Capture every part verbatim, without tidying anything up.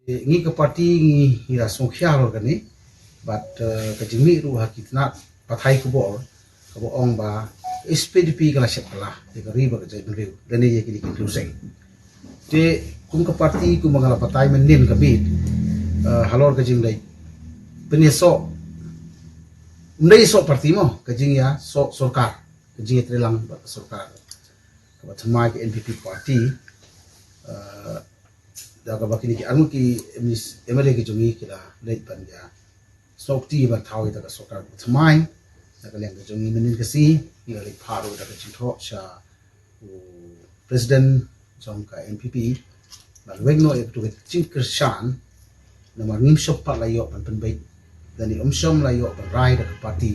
Ngi ka party ngi ngi la sngewkhia halor kane. Bad ka jingmih ruh ha ki tnat pathai khubor kaba ong ba S P D P ka la shet kylla ïa ka ri bad ka jaitbynriew lane ïa kine ki hynriew seng. Te kum ka party kum ba nga la batai mynnin ka miet halor ka jingdei pynïasoh, ym dei ïasoh party mo, ka jingïasoh sorkar, ka jingïatreilang bad ka sorkar kaba thymmai ka N P P party. Da kaba kine ki arngut ki M L A ki jong ngi ki la leit ban ïa snoh kti ban thaw ïa ka sorkar kaba thymmai. Da ka liang ka jong ngi mynnin ka sngi ngi la leit phah ruh da ka jingthoh sha u president jong ka N P P ban weng noh ïa ka tu ka jingkyrshan. Namar ngim shym pat la ïoh ban pynbeit lane ym shym la ïoh ban rai da ka party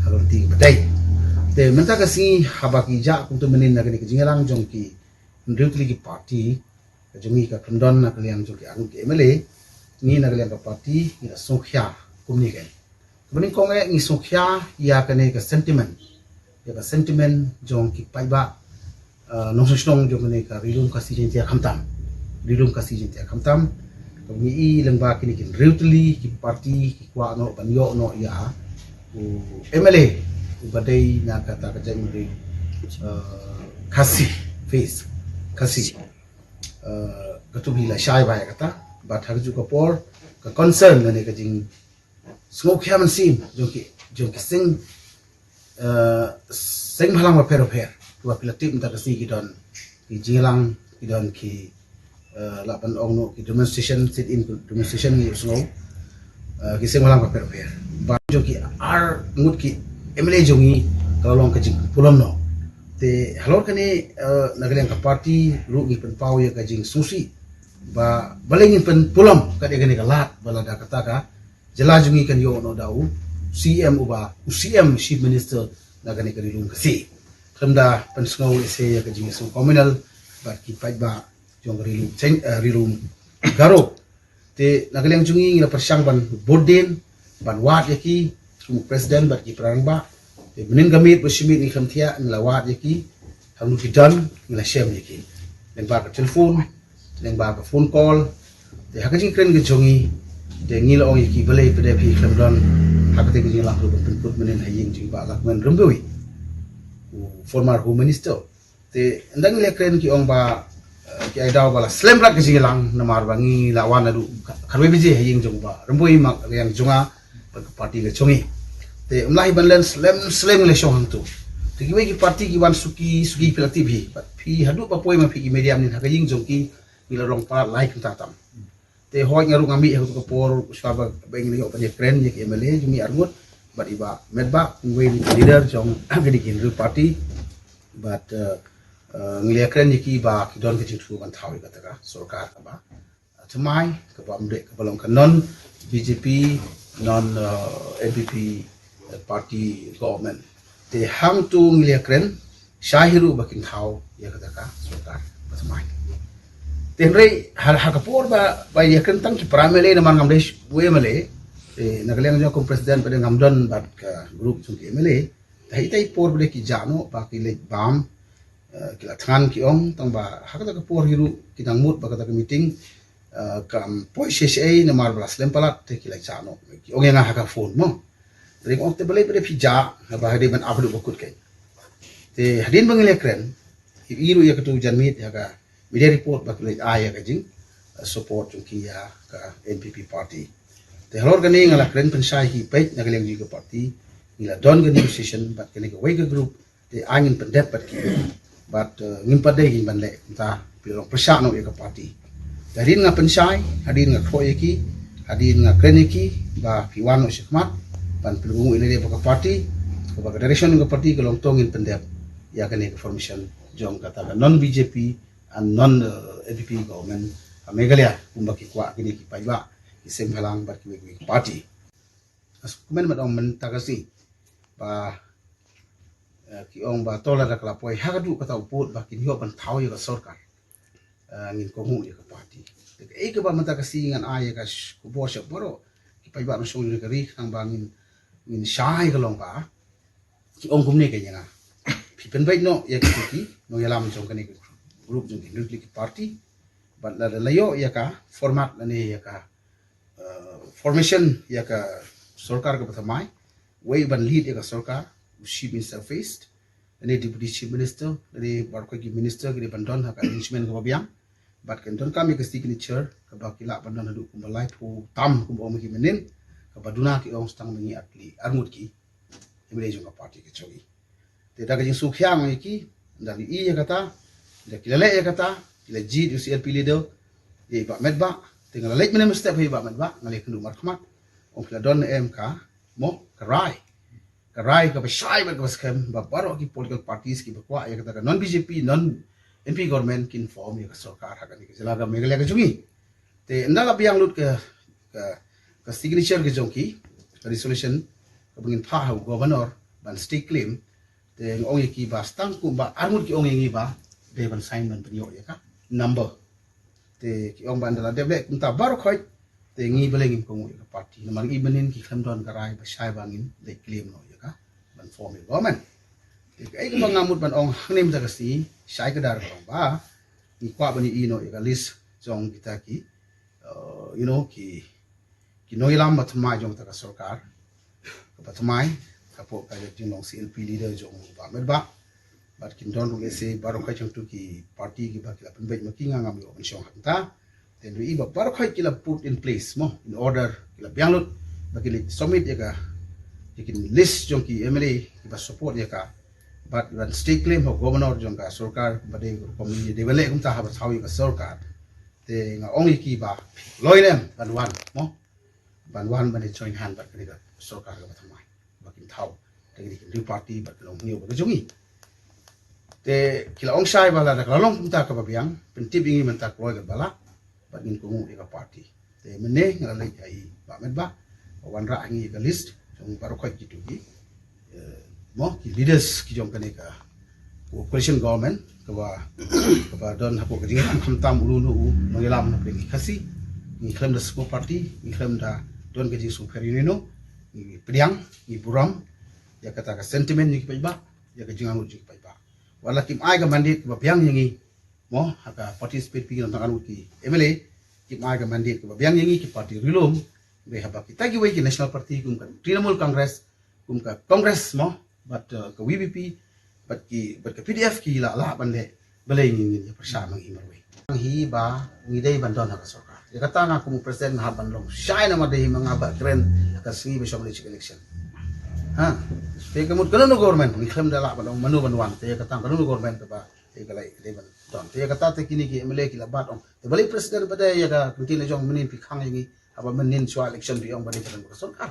ha ka lynti kaba dei. Te mynta ka sngi haba ki jah kumta mynnin na kane ka jingïalang jong ki hynriew tylli ki party, ka jong ngi ka khlem don na ka liang jong ki arngut ki M L A, ngi na ka liang ka party ngi la sngewkhia kumne kein. Kaba nyngkong eh ngi sngewkhia ïa kane ka sentiment, ïa ka sentiment jong ki paidbah nongshong shnong jong kane ka Ri Lum Khasi Jaiñtia khamtam. Ri Lum Khasi Jaiñtia khamtam. Kaba ngi i lyngba kine ki hynriew tylli ki party ki kwah noh ban ïoh noh ïa u M L A uba dei na kata ka jaitbynriew Khasi, face Khasi. Katu hi la shai ba ïa kata bad ha kajuh ka por ka concern lane ka jing sngewkhia mynsiem jong ki, jong ki seng, seng bhalang bapher bapher. Kiba phi la tip mynta ka sngi ki don ki jingïalang, ki don ki, lah ban ong noh ki demonstration, sit in demonstration ngi sngew. Ki seng bhalang bapher bapher ba jong ki arngut ki M L A jong ngi ka la long ka jingpulom noh. Te halor kane na ka liang ka party ruh ngi pynpaw ïa ka jingsngewsih ba balei ngin pynpulom kat ïa kane ka lad ba lada kata ka jylla jong ngi kan ïoh noh da u C M uba u C M Chief Minister na kane ka Ri Lum Khasi. Khlem da pynsngew lehse ïa ka jingsngew communal bad ki paidbah jong ka Ri Lum Garo. Te na ka liang jong ngi ngi la pyrshang ban bud dien ban wad ïa ki kum u president bad ki para rangbah. Te mynnin ka miet ba shi miet ngi khlem thiah ngi la wad ïa ki, ha kano ki don ngi la shem ïa ki lyngba ka telephone, lyngba ka phone call. Te ha ka jingkren ka jong ngi te ngi la ong ïa ki balei pat de phi khlem don ha kata ka jingïalang ruh ban pynkut mynnin ha ïing jong i Bah Lahkmen Rymbui, u former Home Minister. Te ynda ngi la kren ki ong ba ki ai daw ba la slem bad ka jingïalang namar ba ngi la wan naduh khatwei baje ha ïing jong u Bah Rymbui marwei jong nga bad ka party ka jong ngi. Te ym lah hi ban len slem slem ngi la shong hangto. Te kiwei ki party ki wan suki suki phi la tip hi bad phi haduh ba poi ma phi ki media mynnin ha ka ïing jong ki ngi la rong palat lai kynta tam. Te hooid nga ruh nga mih ha kato ka por shuwa ba ngi la ïoh ban ïakren ïa ki M L A jong ngi arngut bad i Bah Metbah uwei na ki leader jong kine ki hynriew party bad ngi la ïakren ïa ki ba ki don ka jingthmu ban thaw ïa kata ka sorkar kaba thymmai kaba ym dei kaba long ka non B J P non N P P party government. Te hangto ngi la ïakren shai hi ruh ba kin thaw ïa kata ka sorkar ba thymmai. Te hynrei ha ka por ba ba ïakren tang ki para M L A namar ngam dei u M L A. Te na ka liang jong kum president ba dei ngam don bad ka group jong ki M L A. Te ha ita i por ba dei ki jah noh ba ki leit bam ki la thngan ki ong tang ba ha kata ka por hi ruh ki nang mut ba kata ka meeting kam poi shisha namar ba la slem palat te ki la jah noh ki ong ïa nga ha ka phone mo. Te ong te balei ba dei phi jah ba hadien ban ap haduh ba kut kein. Te hadien ba ngi la kren i ruh ïa katu janmiet ïa ka media report ba ki la ai ïa ka jing support jong ki ïa ka N P P party. Te halor kane nga la kren pynshai hi peit na ka liang jong ka party ngi la don ka negotiation bad kane kawei ka group te ai ngin pyndep bad ki bad ngim pat dei ngin ban leh kumta phi long pyrshah noh ïa ka party. Te hadien nga pynshai hadien nga khroh ïa ki hadien nga kren ïa ki ba phi wan noh shakhmat ban pynbynrung ïa lade bad ka party kaba ka direction ka party ka long to ngin pyndep ïa kane ka formation jong kata ka non B J P and non N P P government ha Meghalaya kumba ki kwah kine ki paidbah ki seng bhalang bad kiwei kiwei ki party. As kumne ma dang mynta ka sngi ba ki ong ba to lada ka la poi ha kaduh kata u pud ba kin ïoh ban thaw ïa ka sorkar. Ngin kohnguh ïa ka party. Te kaei kaba mynta ka sngi ngan ai ïa ka khubor sha baroh ki paidbah nongshong jong ka ri khnang ba ngin ngin shai ka long ba ki ong kumne ka ïa nga. Phi pynbeit noh ïa ki nongïalam jong kane ka group jong ki hynriew tylli ki party. Bad la la ïoh ïa ka format lane ïa ka formation ïa ka sorkar kaba thymmai, wei ban lead ïa ka sorkar, u Chief Minister first, lane Deputy Chief Minister, lane baroh ki minister ki dei ban don ha ka arrangement kaba biang. Bad kan donkam ïa ka signature kaba ki lah ban don haduh kumba laiphew tam kumba ong ki mynnin, kaba duna ki ong tang ma ngi ar tylli ar ngut ki MLA jong ka party ka jong ngi. Te da ka jingsngewkhia ïa ki, da ki ïohi ïa kata, da ki la leh ïa kata, ki la jied ïa u CLP leader ïa i Bah Metbah. Te nga la leit mynne mynstep ha i Bah Metbah, nga la ïakynduh markhmat, ong phi la don ne em ka, mo, ka rai, ka rai kaba shai bad kaba skhem ba baroh ki political parties kiba kwah ïa kata ka non BJP, non NPP government kin form ïa ka sorkar ha kane ka jylla ka Meghalaya ka jong ngi. Te ynda la biang lut ka, ka, ka signature ka jong ki, ka resolution kaba ngin phah ha u governor ban stay claim. Te nga ong ïa ki ba tang kumba ar ngut ki ong ïa ngi ba dei ban sign ban pynïoh ïa ka number. Te ki ong ba ynda la dep leh kumta baroh khoit, te ngi balei ngim kohnguh ïa ka party, namar ngi mynnin ki khlem don ka rai ba shai ba ngin leit claim noh ïa ka ban form ïa government. Te kaei kaba nga mut ban ong hangne mynta ka sngi, shai kdar ka long ba ngi kwah ban ïohi noh ïa ka list jong kita ki, uh, you know, ki, ki nongïalam ba thymmai jong kata ka sorkar kaba thymmai, hapoh ka jinglong CLP leader jong u Bah Metbah. Bad kin don ruh lehse baroh khoit jong tu ki party kiba ki la pynbeit ma ki, nga ngam ïoh ban shong hangta. Te ngi ïohi ba baroh khoit ki la put in place mo, in order, ki la biang lut ba ki leit submit ïa ka, ïa ki list jong ki MLA kiba support ïa ka. Bad ban stay claim ha u governor jong ka sorkar ba dei rukom ngi dei ban leh kumta haba thaw ïa ka sorkar. Te nga ong ïa ki ba loi lem ban wan mo, ban wan ban join hand bad kane ka sorkar kaba thymmai ba kin thaw. Te kine ki hynriew party bad ka long hynñiew bad ka jong ngi. Te ki la ong shai ba lada ka la long kumta kaba biang, pyntip ïa ngi mynta kloi katba lah bad ngin kohnguh ïa ka party. Te mynne nga la leit ha i Bah Metbah ba wanrah ha ngi ïa ka list jong baroh khoit kitu ki, eh, mo, ki leaders ki jong kane ka coalition government kaba, kaba don hapoh ka jingïalam khamtam ulu nu u nongïalam na pdeng ki Khasi. Ngi khlem da sngewparty, ngi khlem da don ka jingsngewpher ïano ïano, ngi pdiang, ngi burom ïa kata ka sentiment jong ki paidbah, ïa ka jingangnud jong ki paidbah. Wat la kim ai ka mandate kaba biang ïa ngi mo, ha ka participate phi ngi tang arngut ki MLA, kim ai ka mandate kaba biang ïa ngi ki party ri lum. Hynrei haba kita kiwei ki national party kum ka Trinamool Congress, kum ka Congress mo, bad, uh, ka VPP, bad ki, bad ka PDF ki la lah ban leh, balei ngin, ngin ïa pyrshah ma ngi marwei. Hi ba ngi dei ban don ha ka sorkar. Ïa kata nga kum u president nga hap ban long shai namar dei hi ma nga ba kren ha ka sngi ba shong leit election. Ha. Te ka mut ka nunu government, ngi khlem da lah ban long mano ban wan. Te ïa kata ka nunu government kaba te ka lei, ka dei ban don. Te ïa kata te kine ki MLA ki la bat ong, te balei president ba dei ïa ka kyntien la jong mynnin phi khang ïa ngi, haba mynnin shuwa election phi ong ba dei ka don ka sorkar.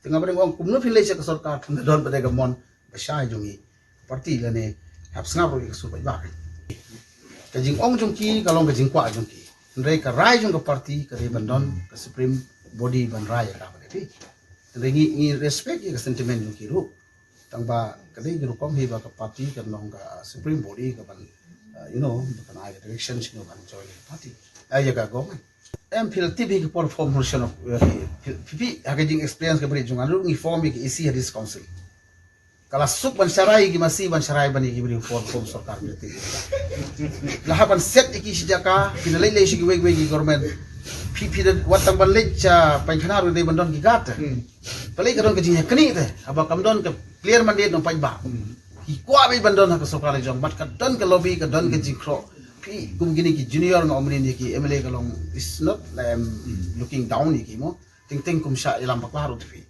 Te nga ba dei ong kumno phi leit sha ka sorkar, kumno don ba dei ka mon ba shai jong ngi party lane hap sngap ruh ïa ka sur paidbah. Ka jingong jong ki ka long ka jingkwah jong ki. Hynrei ka rai jong ka party ka dei ban don ka supreme body ban rai ïa ka ba dei phi. Hynrei ngi, ngi respect ïa ka sentiment jong ki ruh. Tang ba ka dei ka rukom hi ba ka party kan long ka supreme body ka ban, uh, you know, ba kan ai ka direction shano ban join ka party, ai ïa ka government. Em phi la tip hi ka por form version of, uh, phi, phi, phi ha ka jing experience ka bri jong nga ruh ngi form ïa ka EC Hadith Council. Ka la suk ban sharai ïa ki masi ban sharai ban ïa ki bri form, form sorkar bri tip. La hap ban set ïa ki shi jaka, phi na leit leit shi kiwei kiwei ki government. Phi, phi da wat tang ban leit sha paikhana ruh dei ban don ki guard. Hmm. Balei ka don ka jingïaknieh te, haba kam don ka clear mandate na u paidbah. Hmm. Ki kwah beit ban don ha ka sorkar la jong, bad ka don ka lobby, ka don ka jingkhroh. Phi kum kine ki junior nga ong mynnin ïa ki MLA ka long is not, um, looking down ïa ki mo. Teng teng kum shah ïalam bakla ruh te phi.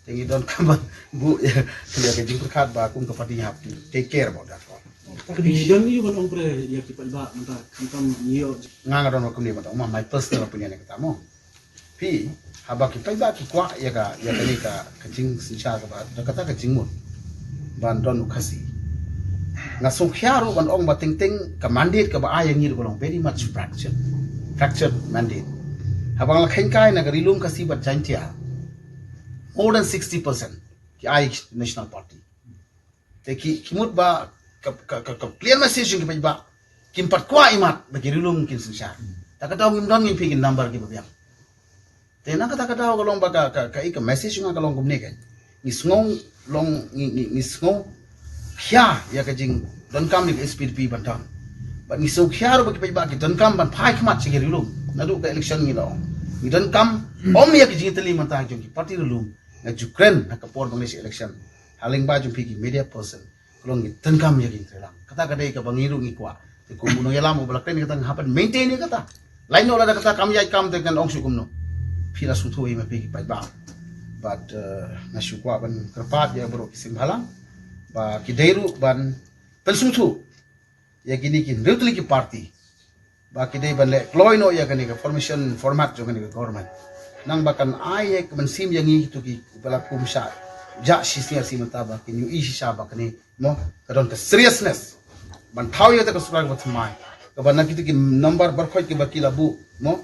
Te ngi donkam ban buh ïa, ïa ka jingpyrkhat ba kum ka party ngi hap take care about that one. Ka dei don ïa ban ong pre ïa ki paidbah mynta khamtam ïa. Nga nga don ba kumne ba ta ma my personal opinion ïa kata mo. Phi, haba ki paidbah ki kwah ïa ka, ïa kane ka, ka jingsynshar kaba, da kata ka jingmut ban don u Khasi. Nga sngewkhia ruh ban ong ba teng teng ka mandate kaba ai ïa ngi ruh ka long very much fractured, fractured mandate. Haba nga la kheiñ kai na ka Ri Lum Khasi bad Jaintia, more than sixty percent ki ai National Party. Te ki, ki mut ba ka, ka, ka, ka clear message jong ki paidbah, kim pat kwah imat ba ki Ri Lum kin synshar. Ta ka daw ngim don ngi phi ki number kiba biang. Te na kata ka daw ka long ba ka, ka, ka, ka message nga ka long kumne ka. Ngi sngew long, ngi, ngi, ngi sngew khia ïa ka jingdonkam ïa ka HSPDP ban don. Ngi sngewkhia ruh ba ki paidbah ki donkam ban phai khmat sha ki riewlum. Naduh ka election ngi la ong, ngi donkam, ym ïa ki jingtylli mynta jong ki party riewlum. Nga ju kren ha ka por ba ngi leit sha election, ha lyngba jong phi ki media person, ka long ngi donkam ïa ki jingtreilang. Kata ka dei kaba ngi ruh ngi kwah. Te kum u nongïalam uba la kren kata, nga hap ban maintain ïa kata. Lait noh lada kata kam ïaid kam te ngan ong shuh kumno. Phi la sngewthuh ïa ma phi ki paidbah. Bad, eh, nga shu kwah ban kyrpad ïa baroh ki seng bhalang ba ki dei ruh ban pynsngewthuh ïa kine ki hynriew tylli ki party ba ki dei ban leh kloi noh ïa kane ka formation format jong kane ka government. Nang ba kan ai ïa ka mynsiem ïa ngi kito kiba la kum shah jah shisngi ar shisngi mynta ba kin ïohi shisha ba kane, mo, ka don ka seriousness ban thaw ïa kata ka sorkar kaba thymmai, kaba na kito ki number barkhot kiba ki la buh, mo,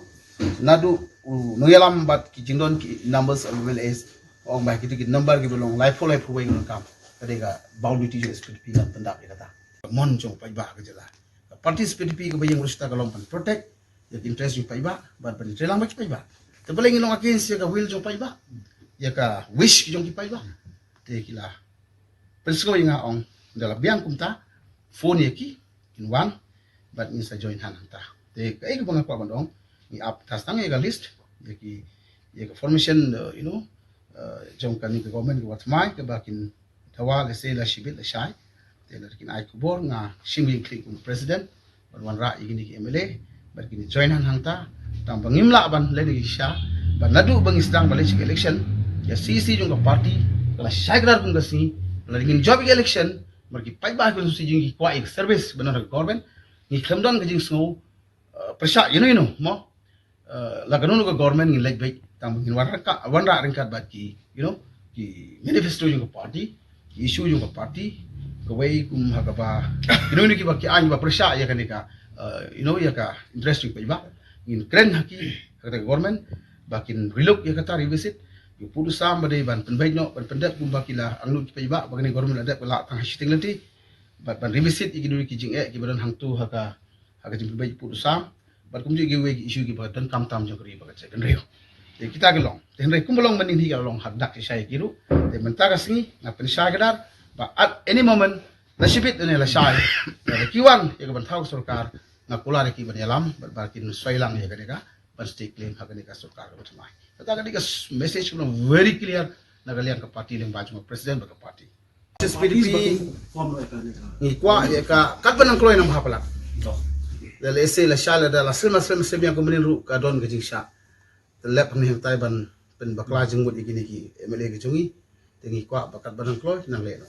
naduh u nongïalam bad ki jingdon ki numbers of M L As, ong ba kito ki number kiba long laiphew laiphew wei ngan kam. Ka dei ka boundary jong S P D P ngan pyndap ïa kata. Ka mon jong paidbah ka jylla, ka party S P D P kaba ïeng ruh shisha ka long ban protect ïa ki interest jong paidbah bad ban treilang bad ki paidbah. Te balei ngi long against ïa ka will jong paidbah, ïa ka wish jong ki paidbah? Te ki la pynsngew ïa nga, ong, ynda la biang kumta, phone ïa ki, kin wan bad ngin sa join hands hangta. Te kaei kaba nga kwah ban ong, ngi ap tang ïa ka list ïa ki, ïa ka formation, uh, you know, uh, jong kane ka government kaba thymmai kaba kin dawa lehse la shibit la shai. Te lada kin ai khubor, nga shim ïing khlieh kum u president ban wanrah ïa kine ki M L A bad kin join hands hangta. Tang ba ngim lah ban leh ïa ki sha, ba naduh ba ngi sdang ban leit sha ka election, ïa C E C jong ka party ka la shai kdar kum ka sngi. Lada ngin jop ïa ka election, namar ki paidbah ka constituency jong ngi ki kwah ïa ka service ban don ha ka government. Ngi khlem don ka jingsngew, eh, pyrshah ïano ïano, mo. Eh, la kano kano ka government ngin leit beit tang ba ngin wanrah ryngkat, wanrah ryngkat bad ki, you know, ki manifesto jong ka party, ki issue jong ka party. Kawei kum ha kaba, you know, ïano kiba ki aiñ ba pyrshah ïa kane ka, eh, you know, ïa ka interest jong ka paidbah, ngin kren ha ki, ha kata ka government ba kin relook ïa kata, revisit. Ïa u pud u sam ba dei ban pynbeit noh, ban pyndep kumba ki la angnud ki paidbah ba kane ka government la dep ka la tang ha shiteng lynti. Bad ban revisit ïa kino kino ki jingeh kiba don hangto ha ka ha ka jingpynbeit pud u sam, bad kumjuh kiwei ki issue kiba donkam tam jong ka ri bad ka jaitbynriew. Te kita ki long. Te hynrei kumba long mynnin hi ka long ha dak shisha ïa ki ruh. Te mynta ka sngi nga pynshai kdar ba at any moment, la shibit ne la shai, lada ki wan ïa ka ban thaw ka sorkar, nga kular ïa ki ban ïalam bad ba kin soi lang ïa kane ka ban stake claim ha kane ka sorkar kaba thymmai. Kata ka dei ka s-, message kaba long very clear na ka liang ka party lyngba jong ka president bad ka party. S P D P ngi kwah ïa ka katba nang kloi nang bha palat. Lada lehse la shai, lada la slem la slem, slem ïa ka mynnin ruh ka don ka jingshah. Te lep hangne hangtai ban pynbakla jingmut ïa kine ki M L A ki jong ngi. Te ngi kwah ba katba nang kloi nang leh noh.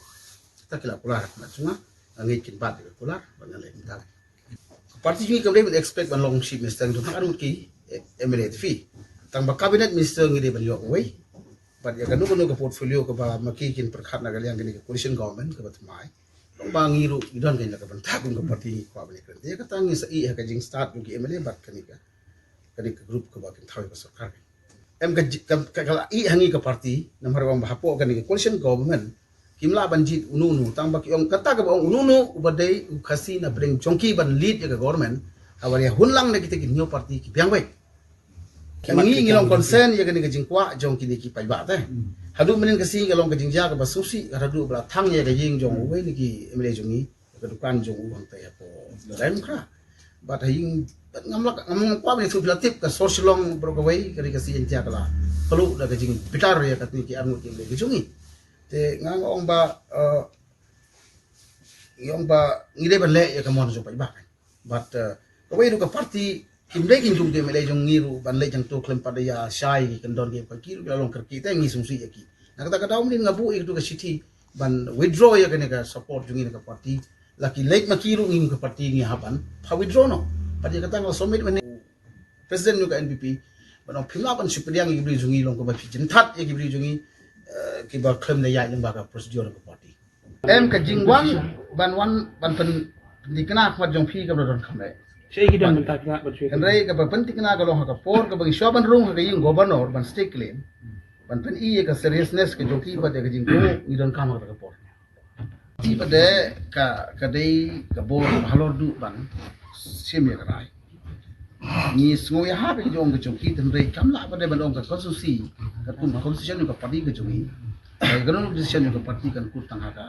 Te ki la kular ha khmat jong nga, nga ngeit kin bat ïa ka kular ba ngan leh kumta. Ka party jong ngi kam dei ban expect ban long chief minister, ngi dei ban arngut ki, eh, M L A te phi. Tang ba cabinet minister ngi dei ban ïoh uwei. Bad ïa kano kano ka portfolio kaba ma ki kin pyrkhat na ka liang kane ka coalition government kaba thymmai, long ba ngi ruh ngi don kane ka bynta kum ka party, ngi kwah ban ïakren. Te ïa kata ngi sa ïeh ha ka jingstad jong ki M L A bad kane ka, kane ka group kaba kin thaw ïa ka sorkar. Em ka ji-, ka, ka, ka la ïeh ha ngi ka party, namar ba hapoh kane ka coalition government kim lah ban jied uno uno, tang ba ki ong, kata kaba ong uno uno uba dei u Khasi na pdeng jong ki ban lead ïa ka government, haba ïa hun lang na kita ki hynñiew party ki biang beit. Ka ngi ngi long concern ïa kane ka jingkwah jong kine ki paidbah te. Haduh mynnin ka sngi ka long ka jingjia kaba sngewsih, haduh ba la thang ïa ka ïing jong uwei na ki M L A jong ngi, ka dukan jong u hangta hapoh Laitumkhrah. Bad ha ïing, bad ngam lah, ngam kwah ban ïathuh, phi la tip ka sor Shillong baroh kawei, ka dei ka sngi Jaiñtia ka la pynlut da ka jingbitar ïa katne ki arngut ki M L A ki jong ngi. Te nga ong ba, eh, ngi ong ba ngi dei ban leh ïa ka mon jong paidbah. Bad, eh, kawei ruh ka party kim dei kin kum ki M L A jong ngi ruh ban leit hangto khlem pat da ïa shai ki kyndon ki, ki ruh ki la long kyrkieh te ngi sngewsih ïa ki. Na kata ka daw mynnin nga buh ïa katu ka shithi ban withdraw ïa kane ka support jong ngi na ka party. La ki leit ma ki ruh, ngi ka party ngi hap ban pha withdraw noh. Bad ïa kata nga la submit mynne president jong ka N P P ban ong phim lah ban shu pdiang ïa ki briew jong ngi long kaba phi jynthut ïa ki briew jong ngi, eh, kiba khlem da ïaid lyngba ka procedure ka party. Em ka jingwan ban wan ban pyn-, pynthikna khmat jong phi kam da donkam leh. Sha ki don mynta ki nga ban shu. Hynrei kaba pynthikna ka long ha ka por kaba ngi shuwa ban rung ha ka ïing governor ban stake claim, ban pyni ïa ka seriousness ka jong ki bad ïa ka jingkohnguh, ngi donkam ha kata ka por. Te pat de ka, ka dei ka bor halor duh ban shim ïa ka rai. Ngi sngew ïa ha ka jong ka jong ki, hynrei kam lah pat de ban ong ka constituency, ka kum constitution ka party ka jong ngi. Ka, ka non decision ka party kan kut tang ha ka